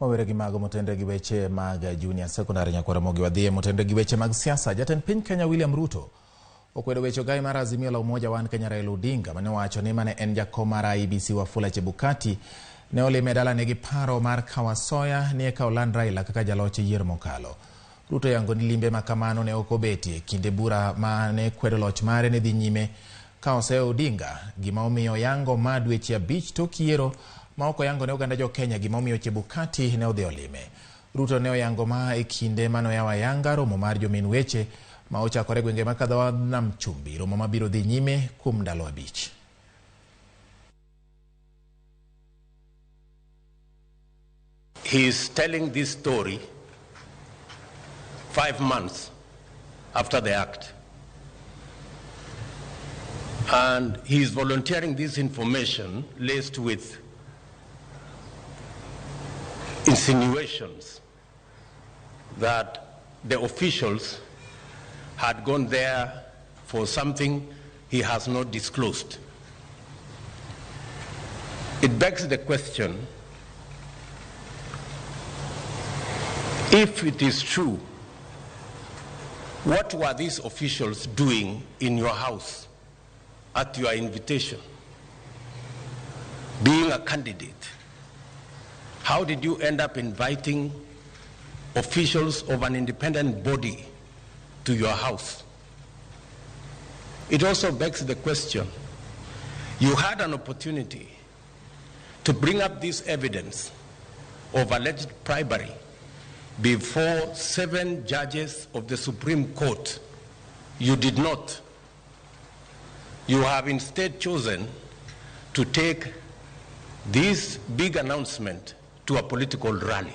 Wawere gi mago motenre gi weche mag junior secondary nyakwara Mogi wadhiye motenre gi weche mag siasa. Jatend piny Kenya William Ruto okwedo weche ogai mar Azimio la Umoja One Kenya Raila Odinga mane owacho ni mane en jakom mar IEBC Wafula Chebukati ne olime e dalane gi paro mar kawo asoya ni eka oland Raila kaka jaloch e yiero mokalo. Ruto yango ni limbe ma kamano ne ok obetie kinde bura ma ne kwedo loch mare ne dhi nyime ka oseyo Odinga gima omiyo oyango ma dweche 5 tok yiero ma ok oyango ne oganda jo Kenya gima omiyo Chebukati ne odhi olime. Ruto ne oyango ma e kinde mane oyawo ayanga romo mar jomin weche ma ochakore gwenge ma kadho Nam Chumbi, romo mabiro dhi nyime kuom ndalo 5. He is telling this story 5 months after the act. And he is volunteering this information laced with insinuations that the officials had gone there for something he has not disclosed. It begs the question, if it is true, what were these officials doing in your house at your invitation? Being a candidate, how did you end up inviting officials of an independent body to your house? It also begs the question, you had an opportunity to bring up this evidence of alleged bribery before 7 judges of the Supreme Court. You did not. You have instead chosen to take this big announcement to a political rally.